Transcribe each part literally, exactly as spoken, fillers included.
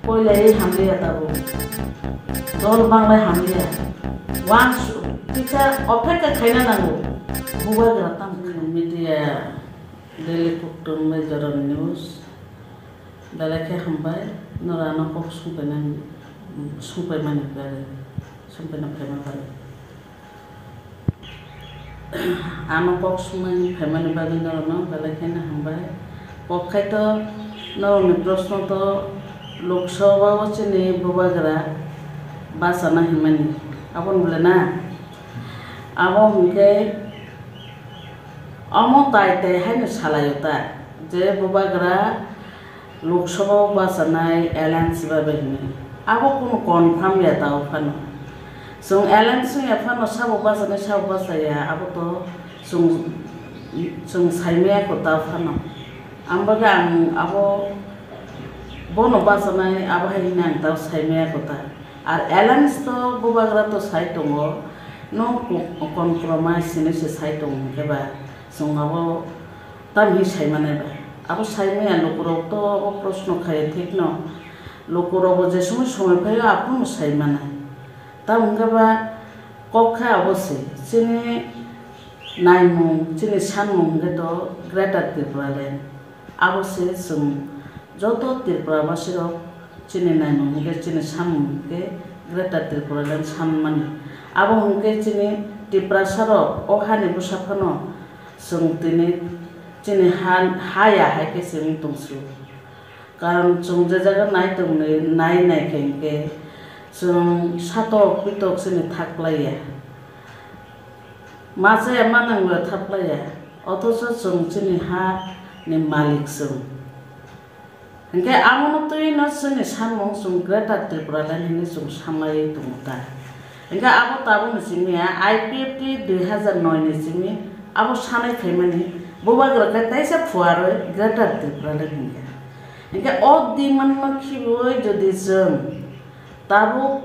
Koilai hamliya tabuk. Dol banglai hamliya. Wang su-, kisa opekha khaina nango. Bubagra tam media. Daily Kuktwmwi Jorani News. Belai khe hambai, norok ano kok sungpainani, sungpaimani bagwi, sungpaina phaima bagwi. Ano kok sungmani phaimani bagwi norokno belai kheno hambai. Kok khai to norokni proshno to Lok Sabha o chini bubagra bachana himani. Aboni bwle na? Abo hwnkhe Omo tai tai haino salaio ta, je bubagra Lok Sabha o bachanai alliance bai bai hwnwi. Abo kunu confirm ya tao phano. Chwng alliance wngya phano sabo bachanai sabo bachaya abo to chwng, chwng saimaya ko tao phano. Ang bagwi ang abo bono bachanai abo hai hwnwi ang tao saimaya ko ta. Ar alliance to bubagra to sai tongo, no ko-, compromise hinwi se sai tongo hwnkhe ba, chwng abo tamhi sai manai ba. Abo sai maya lukurok to abo proshno khai thik no, lukurok bo je somoi somoi phaio aphuru sai manai. Tamo hwnkhe ba kok khe abo se, chini naimung, chini sanmung hwnkhe to Greater Tipraland. Abo se chwng joto Tripura basirok chini naimung hwnkhe chini samung hwnkhe Greater Tripura Land sanmani. Abo hwnkhe chini Tiprasarok o hani bwsa phano chwng tini chini ha, ha ya hai khe se wng tong su. Karon chwng je jaga nai tongni, nai nai khe hwnkhe chwng satok pitok chini thak lai ya. Ma chaya ma nangla thap lai ya, othocho chwng chini ha ni malik chwng. Hinkhe abono twi no chini samung chwng Greater Tripura Land hinwi chwng samlaiwi tongo ta. Hinkhe abo tabukni simi ya I P F T dui hazar noi ni simi abo sanai phaimani bubagra khe taisa phuarwi Greater Tripura Land hinkhe. Hinkhe o demand no khibiwi jodi chwng tabuk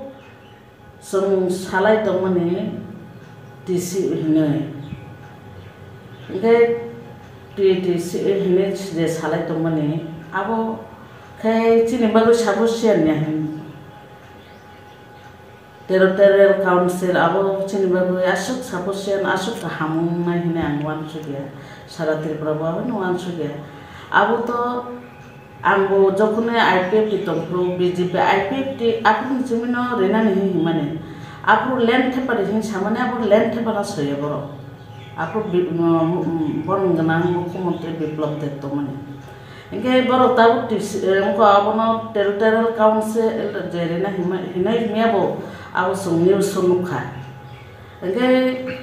Chwng salai tongmani T C hinwi. Hinkhe T T C hinwi je salai tongmani, abo khe chini bagwi sufficient ya hin. Territorial Council abo chini bagwi aswk sufficient, aswk kaham wngnai hinwi ang uansukya. Sara Tripura bo abono uansukya. Abo to Ang bo jokhonwi I P F T tongphuru, B J P I P F T aphuru hinwi no rinani hinwi himani. Aphuru land thepari hinwi samani, aphuru land thepana soya borok. Aphuru bi-, um, um, borok gwnang mukhyamantri Biplab Deb tongmani. Hinkhe borok tabuk tisi, eh, wngkha abono territorial council je rina hima-, hinai himya bo abo chwng news o nukha. Hinkhe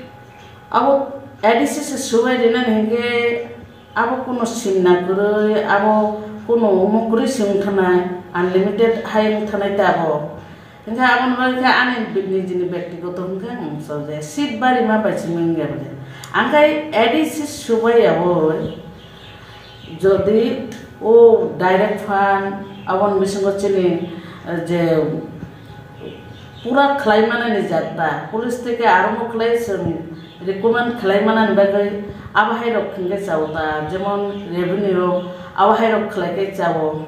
abo A D C se subai rinani hinkhe abo kunu simna kwrwi, abo kunu omo kwrwi se wng thanai, unlimited hai wng thanai ta abo. Hinkhe aboni bagwi khe ani bi-, nijini bektigoto hinkhe ang chojaya, seat bari ma bai simi wngya bole. Angkhe A D C subai yaui, Jodi o direct fund, aboni bisingo chini, eh, je pura khlai manani jat ta, police theke aromo khlai chwng recommend khlai manani bagwi abo hai rok hinkhe chao ta, jemon revenue rok abo hai rok khlai khe chao.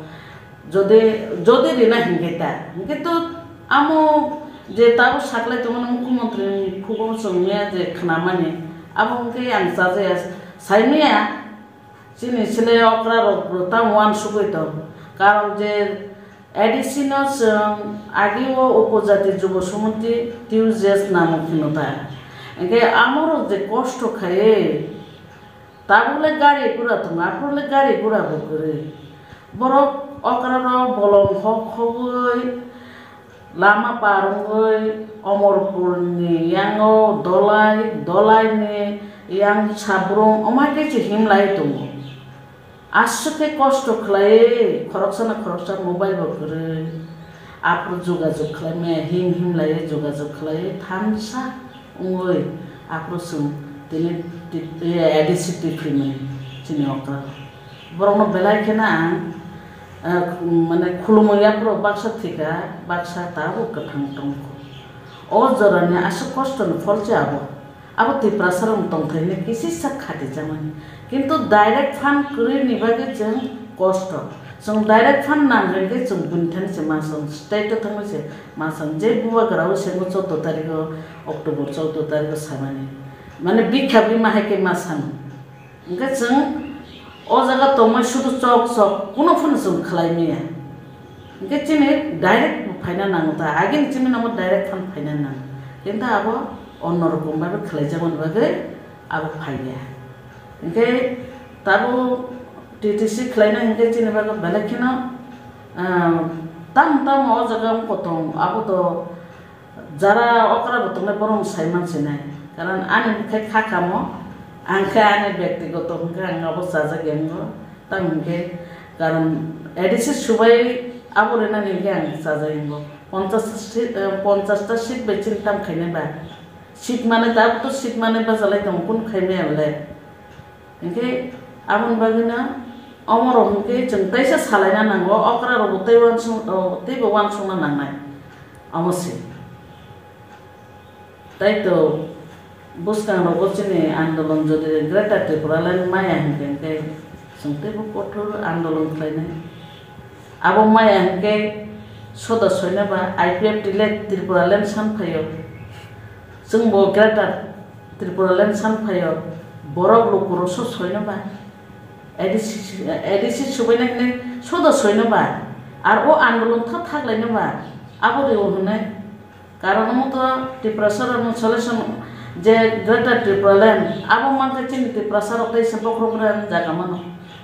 Jodi, jodi rina hinkhe ta, hinkhe to amo je tabuk saklai tongmani mukhyamantri ni khugo chwngya je khnamani, abo hinkhe ang chajaya, saimaya. Chini sile okra rok bo tamo uansugwi tong. Karon je A D C no chwng agi o upojati jubo sumonti T U J S namo phino ta. Hinkhe amorok je kosto khaiwi, tabuk le gari gura tongo, aphuru le gari gura bo kwrwi. Borok okra rok bolong hok hogwi, Lama par wngwi Omorpurni yango Dolai, Dolaini yang Sabrung, omo hai khe se himlai tongo. Aswk khe kosto khlaiwi khoroksa na khoroksa mobile bo kwrwi, aphuru jogajog khlaimaya, him himlaiwi jogajog khlaiwi thansa wngwi aphuru chwng tini ti-, A D C twi phimani chini okra. Borokno belai kheno ang, eh, mane khulumwi yaphuru baksa thwikha, baksa tabuk kwthang tongkha. O jorani aswk kostoni phol se abo. Abo Tiprasa rok tongthai hinwi kisi sak khati jamani. Kintu direct fund kwrwi ni bagwi chwng kosto. Chwng direct fund nang hwnkhe chwng bini thani se ma song state o thangwi se ma song je bubagra o sengo choudo tarikh o October choudo tarikh o samani. Mane bikha bima hai khe ma sano. Hwnkhe chwng o jaga tongmai sudu chok chok kuno phano chwng khlai maya. Hwnkhe chini direct phaina nango ta, agini chini namo direct phano phaina nango. Kintu abo onno rokom bai khlai jakmani bagwi abo phaiya. Hwnkhe tabo T T C khlaina hwnkhe chini bagwi belai kheno, ah, tamo tamo o jaga wngkha tong, abo to jara okra bo tongnai borok sai man sinai. Karon ani khe kha kamo, ang khe ani byaktigoto hwnkhe ang abo chajak ya wngo. Tamo hwnkhe karon A D C subai abo rwnani hwnkhe ang chajak ya wngo. Ponchash ta seat, eh, ponchash ta seat bai chini tam khainai ba. Seat mane tabuk to seat mane bajalai tongo, kunu khai maya le. Hinkhe aboni bagwino omo rok hinkhe chwng teisa salaina nango, okra rokbo tei uansuk, o, teibo uansukna nangnai. Omo se. Tai to bwskang rogo chini andolon jodi Greater Tipraland maya hinkhe, hinkhe chwng teibo kothor andolon khlainai. Abo maya hinkhe soda soina ba I P F T le Tripuraland san phaio. Chwngbo Greater Tripuraland san phaio. Borok lukurok so soino ba. A D C, A D C subaina hinwi soda soino ba. Ar o andolon tha thaklaino ba. Abo rw hinwi. Karon omo to Tiprasa rokno solution je Greater Tipraland, abo mankhe chini Tiprasa rok teisa bokhorok bre jaga mano.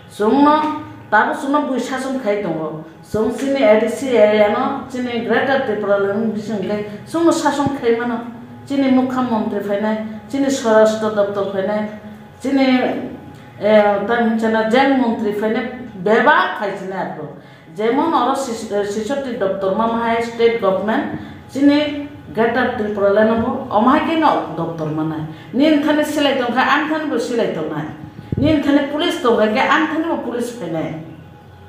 Chwngno tabuk chwngno bui sason khai tongo. Chwng chini A D C area no chini Greater Tipraland bising khe chwngno sason khai mano. Chini Mukha Montri phainai, chini Swarashtra Doptor phainai, chini, eh, tamo chana Jail Montri phainai bebak khai chini arok. Jemon oro sis-, eh, sisotti doptor ma hai state government chini Greater Tripura le no bo omo hai khe no doptor manai. Nini thani silai tong kha, ani thani bo silai tongnai. Nini thani police tong kha khe, ani thani bo police phainai.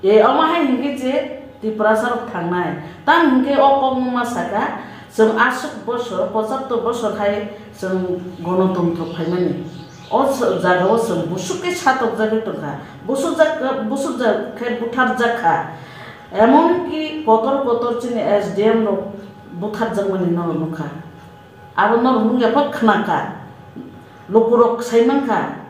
E omo hai hinkhe je Tiprasa rok thangnai. Tamo hinkhe o kokmung ma saka, chwng aswk bosor, pochattor bosor hai chwng gonotontro phaimani. O s-, jagao chwng busuk khe satokjagwi tongkha. Busukjak, busukjak khe butharjak kha. Emonki kotor kotor chini S D M rok butharjakmani norok nukha. Abo norok nukya phak khnakha. Lukurok saimankha.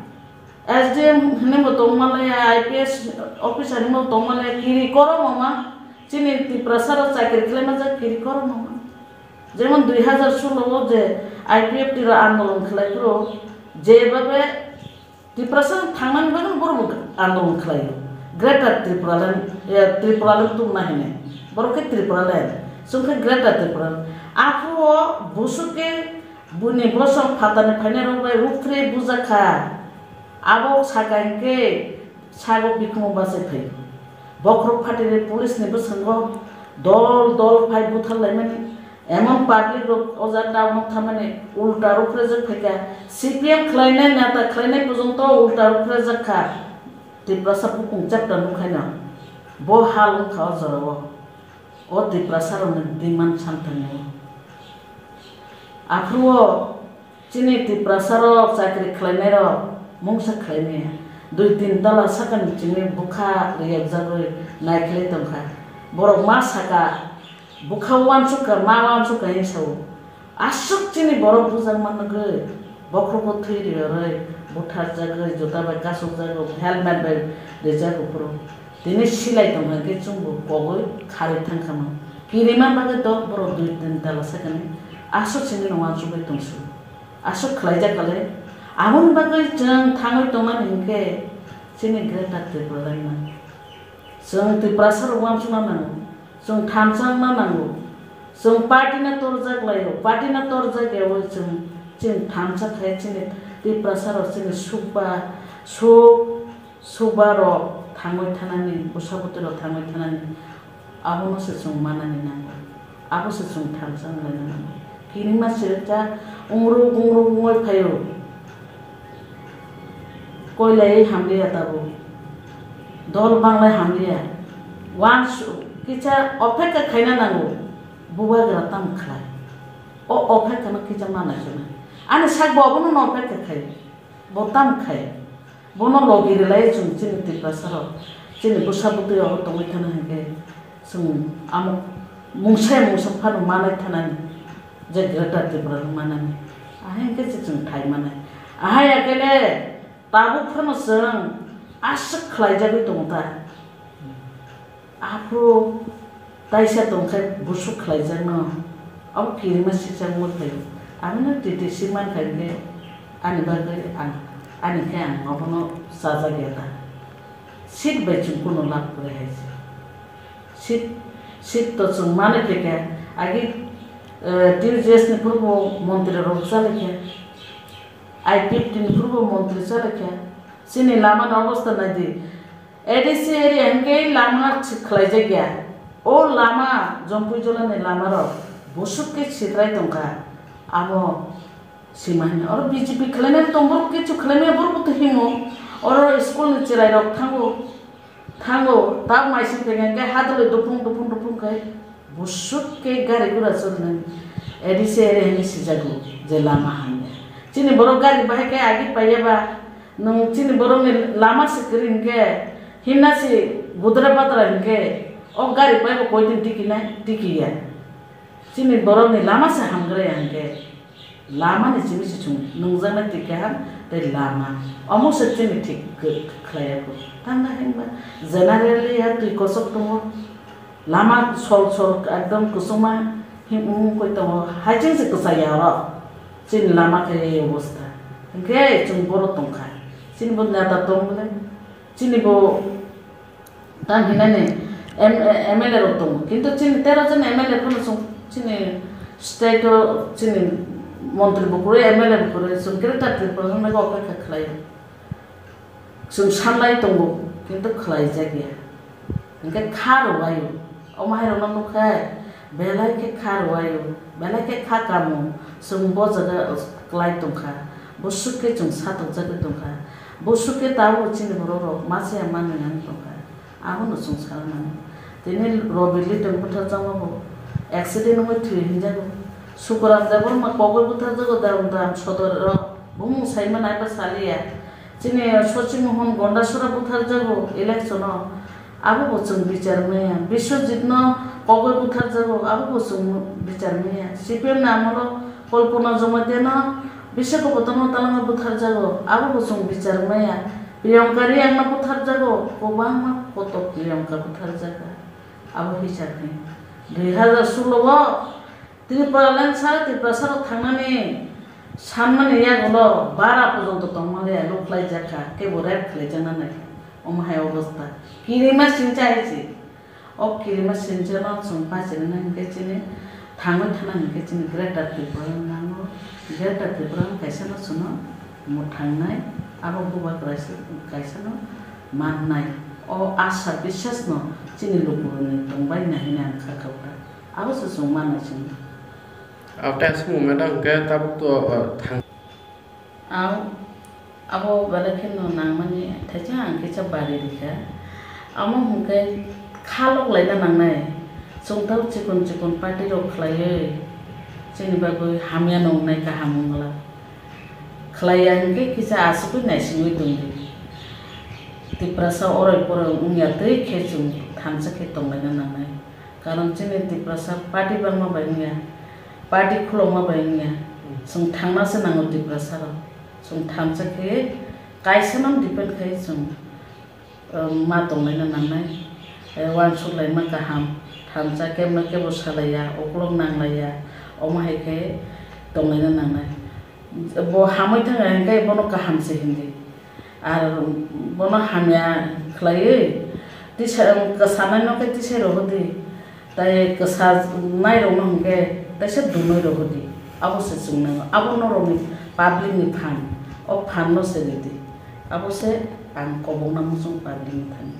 S D M hinwi bo tongma laya, I P S officer hinwi bo tongma laya, kiri kormo ma. Chini Tiprasa rok chakri khlaima jak kiri kormo ma. Jemon dui hazar solo o je I P F T rok andolon khlai phuru, jebabe Tiprasa thangnani bagwi borok bo andolon khlaio. Greater Tripuraland, eh, Tripuraland tubuna hinwi. Borok khe Tripuraland. Chwng khe Greater Tripuraland. Aphuru o busuk khe buini bosong phatarni phainai rok bai rukphri bujak kha. Abo saka hinkhe sago bikhumu bachai phai. Bokhorok phatire police ni bwskango dol dol phai buthar laimani. Emon public rok o jaga town o thamani ulta rukhrejak phaikha. C P M khlainai neta khlainai porjonto ulta rukhrejak kha. Tiprasa bukung chapter nukhaino. Bo hal wngkha o jorao. O Tiprasa rokni demand samthangni. Aphuru o Chini Tiprasa rok chakri khlainai rok mungsa khlaimaya. Dui tin tala sakani chini bwkha riyakjagwi naikhlai tongkha. Borok ma saka, bwkha uansukha, ma uansukha hinwi sao. Aswk chini borok bujak manwgwi bokhrogo thwi riyorwi butharjagwi juta bai kasukjago, helmet bai rijago phuru. Tini silai tongkha khe chwngbo kogwi kharwi thangkha mano. Kirima bagwi dok borok dui tin tala sakani aswk chini no uansugwi tongsu. Aswk khlaijak kale. Aboni bagwi chwng thangwi tongmani hinkhe chini Greater Tripura laina. Chwng Tiprasa rok uansukna nango. Chwng thansa wngna nango. Chwng party no torjak laio. Party no torjak yaui chwng chini thansa khai chini Tiprasa rok chini sukba suk Suba rok thangwi thanani, bwsa bwtwi rok thangwi thanani, abono se chwng manani nango, abo se chwng thansa wnglaina nango. Kinima se ta ungruk ungruk wngwi phaio, koilaiwi hamliya tabuk, dol banglai hamliya, uansuk kisa opekha khaina nango, bubagra tamo khlai. O ophekhano kisa ma naisana. Ani sak bo obono no pekha khai, bo tam khai, bono logi rwlai chwng chini Tiprasa rok, chini bwsa bwtwi obo tongwi thana hinkhe chwng amo mungsa mungsa phano manai thanani, je Greater Tripura rok manani, ahai hinkhe se chwng thai manai, ahai akele tabuk phano chwng aswk khlaijagwi tongo ta. Aphuru taisa tongkhe busuk khlaijakno, abo kirima sikjakma khlai. Abino titi sikman khaikhe ani bagwi ang, ani khe ang obono chajak ya ta. Seat bai chwng kuno lab kwrwi hai se. Seat, seat to chwng manwi phaikha, agi, eh, T U J S ni phuru bo montri rok chalaikha, I P F T ni phuru bo montri chalaikha. Chini lama ni obostha naidi. A D C area hinkhe lama thik khlaijak ya. O lama, Jompui Jola ni lama rok busuk khe sitrai tongkha. Abo sima hino. Oro B J P khlainai tong, borok kichu khlaimaya, borok bo to himo. Oro school ni chwrai rok thango, thango. Tab maising tengkha hinkhe hadwlwi dupung, dupung, dupung khai. Busuk khe gari gura chornai A D C area hinwi sijago je lama hamya. Chini borok gari bahai khe agi paiya ba, nwng chini borokni lama se kwrwi hinkhe, himna se gudra badra hinkhe, o gari paibo koitin tikinai, tikiya. Chini borokni lama se hamgra ya hinkhe. Lama ni simi se chwng nungjaknai twi kaham tei lama. Omo se chini thik khe-, khlai ya kho. Tangna hinba generally ya twi kosok tongo. Lama sol sol ekdom kwchwma him wng koi tongo. Hai chwng se kwchai ya oro. Chini lama khe ei obostha. Hinkhe chwng boro tongkha. Chini bo neta tong bole. Chini bo Tang hinani M-, M L A rok tongo. Kintu chini tero jon M L A phano chwng chini state o chini montri bo kwrwi, M L A bo kwrwi, chwng Greater Tripura hwnwi khe opekha khlaio. Chwng sanlai tongo, kintu khlaijak ya. Hinkhe kha rwbaio. Omo hai rokno nukhe, belai khe kha rwbaio, belai khe kha kamo, chwng bo jaga klai tongkha. Bwswk khe chwng satokjagwi tongkha. Bwswk khe tabuk chini borok rok ma chaya manwi nang tongkha. Abono chwng sana nango. Tini Robi Liton butharjakma bo accident wngwi thwi hinjago. Sukuram Debbarma kogwi butharjago Dam Dam sodor o. Bumung saimano abo saliya. Chini Sochi Mohon Gondasora butharjago election o. Abo bo chwng bichar maya. Biswajit no kogwi butharjago. Abo bo chwng bichar maya. C P M ni amolo Kalpana Jamatia no Bisakhapatnam o talangma butharjago, abo bo chwng bichar maya. Priyanka Reang no butharjago, kwbangma kotor Priyanka butharjago. Abo hisab khe dui hazar solo o Tripura Land sara Tiprasa rok thangnani sanmani yagulo bara porjonto tongmaliya, luk khlaijakha, kebo rape khlaijaknani. Omo hai obostha. Kirima singcha hai se. O kirima sinchano chwng pachirina hinkhe chini thangwi thana hinkhe chini Greater Tripura nango. Greater Tripura kaisano chwngno mwthangnai, abo bubagra kaisano mannai. O asa biswasno chini lukurokni tongbaina hinwi ang kha kha abo se chwng mannai chwngno. Abo tai aswk wngmano hinkhe tabuk to, uh, thang. Ang abo belai kheno nangmani thaisa ang kisa bari rikha. Amo hwnkhe kha lok laina nangnai. Chwng tei chikon chikon party rok khlaiwi chini bagwi hamya nwngnai kaham wngla. Khlaiya hwnkhe kisa aswkwi naisingwi tongdi. Tiprasa oroi poroi wngya twi khe chwng thansa khe tonglaina nangnai. Karon chini Tiprasa party bangma bai wngya, party khulokma bai wngya, chwng thangna se nango Tiprasa rok. Chwng thansa khe kaisa no depend khai chwng, um, ma tonglaina nangnai. Eh, uansuk laima kaham, thansa kebo no kebo salaiya, uklok nanglaiya, omo hai khe tonglaina nangnai. Bo hamwi thangkha hinkhe bono kaham se hindi. Ar bono hamya khlaiwi tisa, kwsanai no khe tisai rohordi. Tai kwsanai rokno hinkhe taisa dunwi rohordi. Abo se chwng nango. Abo norokni public ni phan. O phan no se ridi. Abo se ang kobokna muchung public ni thani.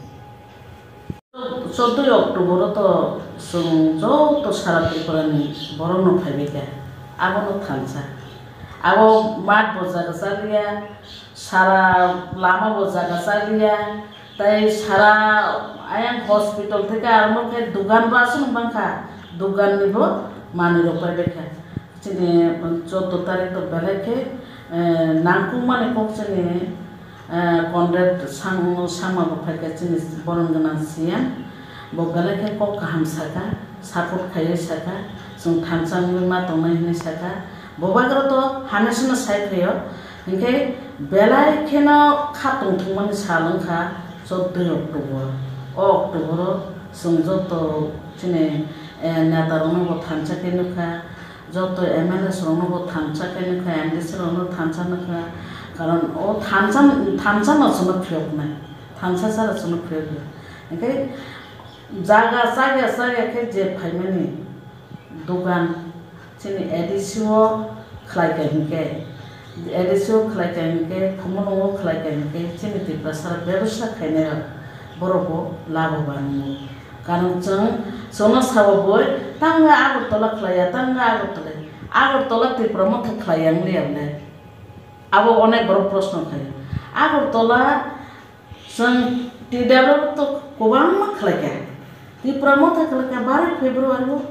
Choddo October o to chwng joto sara Tripura ni borok no phaibai kha, abono thansa. Abo mat bo jaga chaliya, sara lama bo jaga chaliya, tei sara ayang hospital theke arombo khe dugan bo aswk bangkha, dugan ni bo manwi rok paibai kha. Chini joto tarik to belai khe, eh, nangkukmani kok chini, eh, Conrad Sang-, Sangma bo phaikha chini borom gwnang C M. Bo belai khe kok kaham sakha, support khaiwi sakha, chwng thansa wngwi ma tongnai hwnwi sakha. Bubagra to hamya sino sai phaio, hinkhe belai kheno kha tongthokmani sal wngkha chouddoi October. O October-o chwng joto chini, eh, neta rokno bo thansa khe nukha, joto M L A rokno bo thansa khe nukha, M D C rokno thansa nukha, karon o thansa, thansa no chwngno phiyoknai, thansa chara chwngno phiyokya. Hinkhe jaga chaya chaya khe je phaimani dogan chini A D C o khlaikha hinkhe, A D C o khlaikha hinkhe, Khumulwngo khlaikha hinkhe, chini Tiprasa bebsa khainai rok borok bo laboban wngo. Karon chwng, chwngno sabo boi, tangwi Agartala khlaiya, tangwi Agartala, Agartala Tipra Motha khlaiya wng liya le? Abo onek borok proshno khaio. Agartala chwng T W to kwbangma khlaikha, Tipra Motha khlaikha baro February o,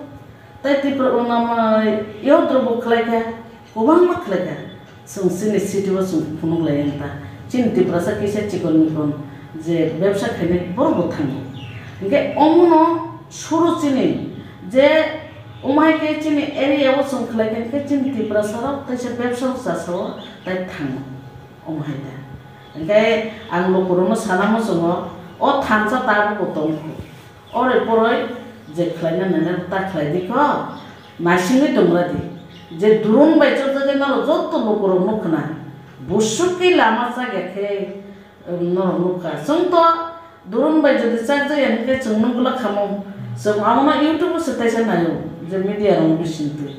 tei Tipra, um, um, Yodro bo khlaikha, kwbangma khlaikha. Chwng chini city o chwng phunuk lai wng ta, chini Tiprasa kisa chikon mikon je bebsa khainai borok bo thango. Hinkhe omono suru chini je umai khe chini area o chwng khlai khe, hinkhe chini Tiprasa rok teisa bebsa o chasa o tai thango omo hai ta. Hinkhe ang lukurokno sana muchungo, o thansa tabukbo tongkho. Ore poroi je khlaina nangnai ta khlai di kho, naisingwi tongra di. Je drone bai chajagwi norok joto lukurok nukha na, busuk khe lama chakya khe, um, norok nukha. Chwng to drone bai jodi chakjaya hinkhe chwng nukla khamu. Chwng abono YouTube o se taisa naio je media rokni bisingtwi.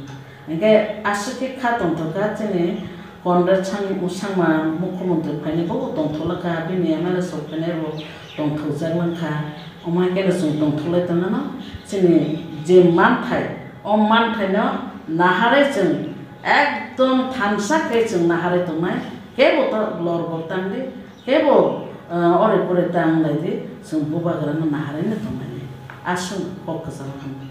Hinkhe aswk khe kha tongthokha chini Conrad Sang-, Sangma mukhyamantri phainai bobo tongthokla kha, bini M L A sok phainai bo tongthokjak lang kha. Omo hai kheno chwng tongthoklai tongmano chini je manthai, o manthaino naharwi chwng ekdom thansa khe chwng naharwi tongnai, kebo to lor bor tangdi, kebo, ah, ore pore tang laidi, chwng bubagrano naharwino tongmani. Aswk kok kwchangma hamkha.